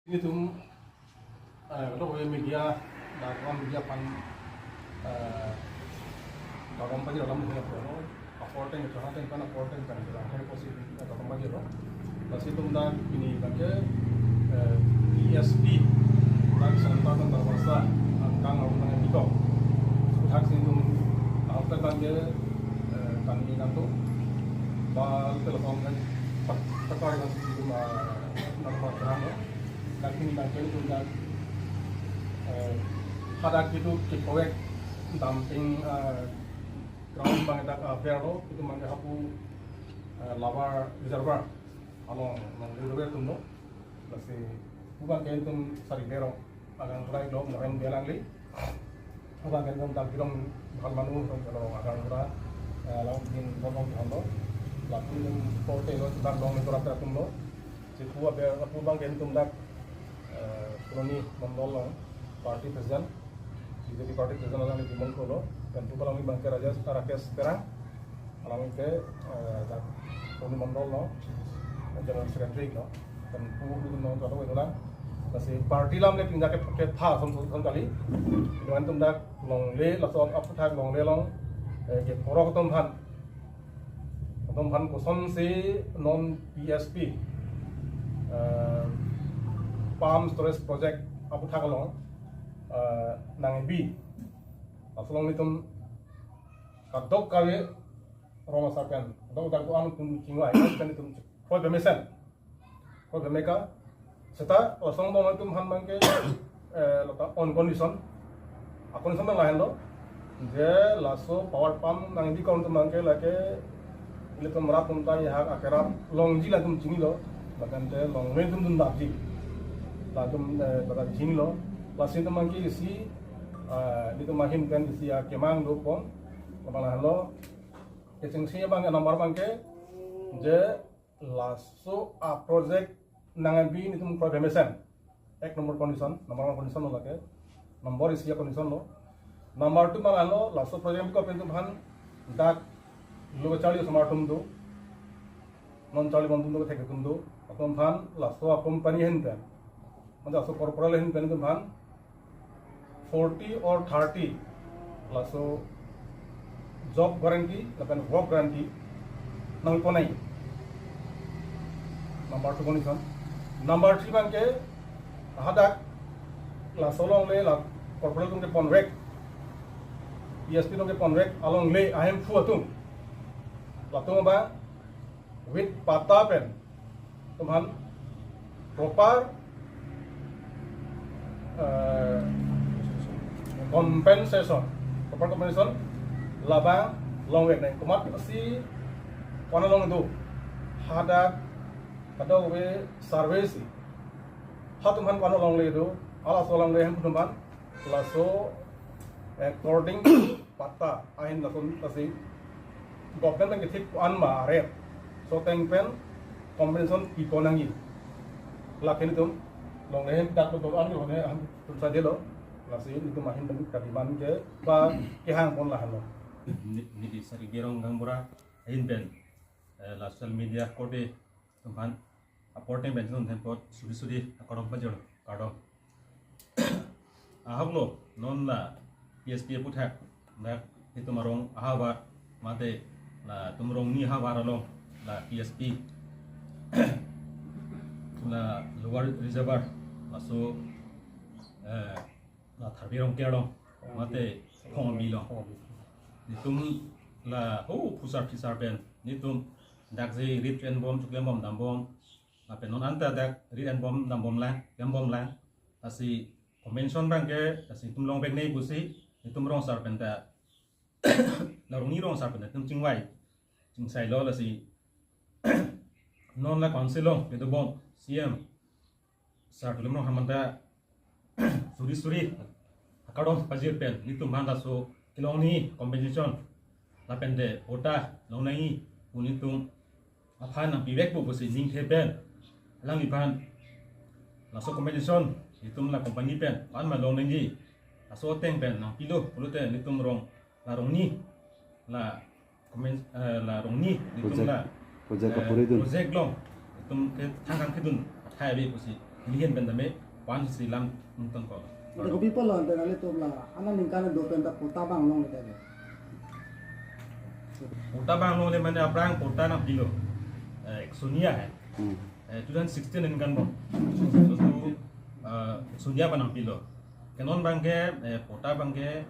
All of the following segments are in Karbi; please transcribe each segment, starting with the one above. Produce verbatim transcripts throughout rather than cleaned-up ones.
Ilitum, eh, kadokave media, dak media aphan, eh, kardom pajir alam dia puno. Apor ateng, chora ateng pen, apor ateng pen, pen, pen, posi, eh, kardom pajirlo. Lasi itum dak pini abangke, eh, P S P, dak Santa pen Darwaza angkang arum nangpidok. Puthak si itum, ahok abangke, eh, kami nantu, ba telepon kan, tak, tak, tak, itum, eh, nangpa terang, ya. Dak pini abangke itum dak, eh, hadak itum kipowek dumping, eh, ground abang dak, eh, berlo, itum abangke hapu, eh, Labar Reservoir along nang reservoir atumlo. Lasi pu abangke itum sari berong agang turai lo morem belang li. Pu abangke itum dak bidong bhal manu itum lo agang tura, eh, along din bidong bidong lo. Lapu itum korte lo, dak dong itum rap atumlo. Si pu aber, pu abangke itum dak, eh, Kholoni Mondol along party president, B J P party president alangli Bimal Kro lo, pen pu alangli abangke Rajesh, Rakesh Terang, alangli ke, eh, dak Kholoni Mondol along General Secretary lo, pen pu itum along jadok itulang. Lasi party alam le pinjak ke, ketha som, som, som kali. Itum dak longle, laso aphuthak longle along, eh, ke porok atum aphan, atum aphan kosonsi non P S P, eh, pump storage project aphuthak along, eh, nangkebi. Laso along itum kadokave rong asar pen, kadok dak do-an atum chingvai, kan itum kroi pemesen. Kroi pemeka, seta laso angbong atum aphan abangke, eh, lata on condition. A condition abang lahenlo. Je laso power pump nangkebi atum abangke lake ilitum rat atum ta ihak akerap longji latum chinilo. Bahkan te longle atum dun dapji. Latum, eh, pada chinilo. Lasi itum abangke isi, eh, itum ahin pen isi akemang dopon. Abang lahenlo. Kechengsi abang number abangke je laso a project nangkebi itum kroi pemesen. Ek number condition, number one condition lo lake. Number isi a condition lo. Number two abang lahenlo, laso project ko pen itum aphan dak lo charli osomar atum do. Non charli bom atum do, thek atum do. Atum aphan laso a company ahin pen, mane laso corporal ahin pen itum aphan forty or thirty laso job guarantee lapen work guarantee nangponai. Number two condition. Number three abangke hadak laso longle la corporal atum keponvek, P S P atum keponvek alongle ahemphu atum, latum abang with patta pen itum aphan proper, eh, compensation, proper compensation labang longvek nangji. Komatsi ko-an along do, hadak kadokave survey si, ha atum aphan ko-an alongle do, halaso alongle ahemphu atum aphan laso according to patta ahin lason lasi government abang kethip ko-an ma aret, laso ateng pen compensation pipo nangji. Lake itum longle ahin dak do-an lo ne ahin atum sa delo. Lasi itum ahin pen ka demand ke ba kehang pon lahenlo. Ni, ni di sari berong gaonbura ahin pen, eh, la social media korte atum aphan apor ateng pen itum aphan apot suri suri akardom pajirlo, kardom. Ahok lo, non la P S P aphuthak, dak itum arong ahavar, mate latum arong ni ahavar along la P S P, la Lower Reservoir, laso, eh, la Tharve Rongker along, mate Phongbi along. Itum la ho phusar phisar pen, itum dak je rit enbom, chukle enbom, dambom. Lapen non anta dak rit enbom, dambom lang, enbom lang. Lasi compensation abangke, lasi itum longvek nangji pusi, itum rong asar pen ta, la rong ni rong asar pen ta itum chingvai, chingsailo. Lasi non la council along kedobom, C M sir Tuliram Ronghang aphan ta suri suri akardom pajir pen, itum aphan laso kelong ni compensation lapen te patta long nangji pu itum aphan nangpivekpo pusi ningthe pen, alangliphan laso compensation itum la company pen ko-an ma long nangji, laso ateng pen nangpilo pulote itum rong, la rong ni, la comment, eh, la rong ni itum project, la, project, eh, kapuridun, project along itum ke thangkang kedun athai ave pusi Lihin pen tame pan si lam nungtang ko. Ante kopi pulo ante nanglitum la, ana ningkan do pen ta patta abang longle tame. Patta abang longle mane aphrang patta nangpilo. Eh, ek sonia hai. Hmm. Eh, two thousand sixteen ningkan bom. So, eh, ek sonia pa nangpilo. Ke non abangke, eh, patta abangke,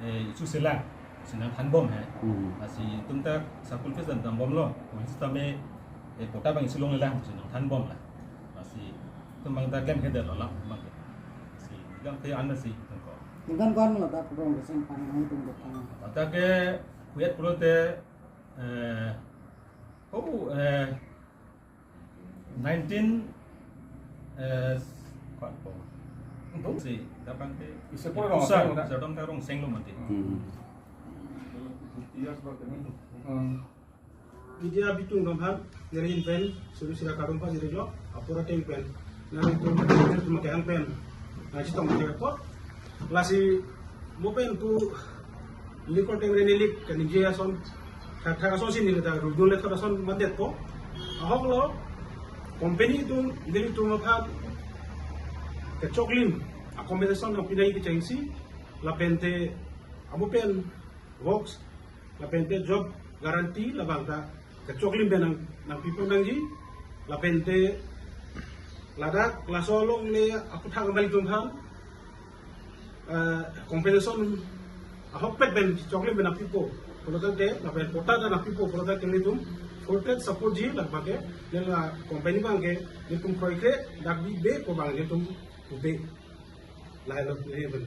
eh, isu sela, si nangthan bom hai. Hmm. Lasi itum ta school fees dam bom lo, police tame, eh, patta abang isi longlelang, si nangthan bom la. Lasi itum abang ta klem ke delo la, abangke. Si, klem ke an si, itum ko. Ningkan ko-an lo ta kurang kesen pan nangtum do tang. Patta ke, kuyat pulote, eh, oh, eh, nineteen, eh, kuat po. Untung si, dapat ke. Isa pura rong seng, sa dong ta rong seng lo mati. Hmm. Iya, seperti itu. Hmm. Vidya Bitung Gamhan, neri pen, suri sira karung pa diri lo, apura teng pen. Nari tu, tu makai ang pen. Na chitong dia ko. Lasi mo pen tu likor teng reni lik kaningje ason. Thak thak ason si neli ta rujun le thak ason madet po. Ahok lo company tu neli tu maphan kechoklim accommodation nangpi nangji kechengsi lapente amo pen works lapente job guarantee labang ta kechoklim pen nang nangpi pon nangji lapente ladak laso along le aputhak kembali tum phan eh, compensation ahokpet pen choklim pen nangpipo pulote lapen patta ta nangpipo pulote nelitum full fledged support ji labang ke neli company abangke nelitum kroikre dak bibe ko abang nelitum pube lahelo neli pen.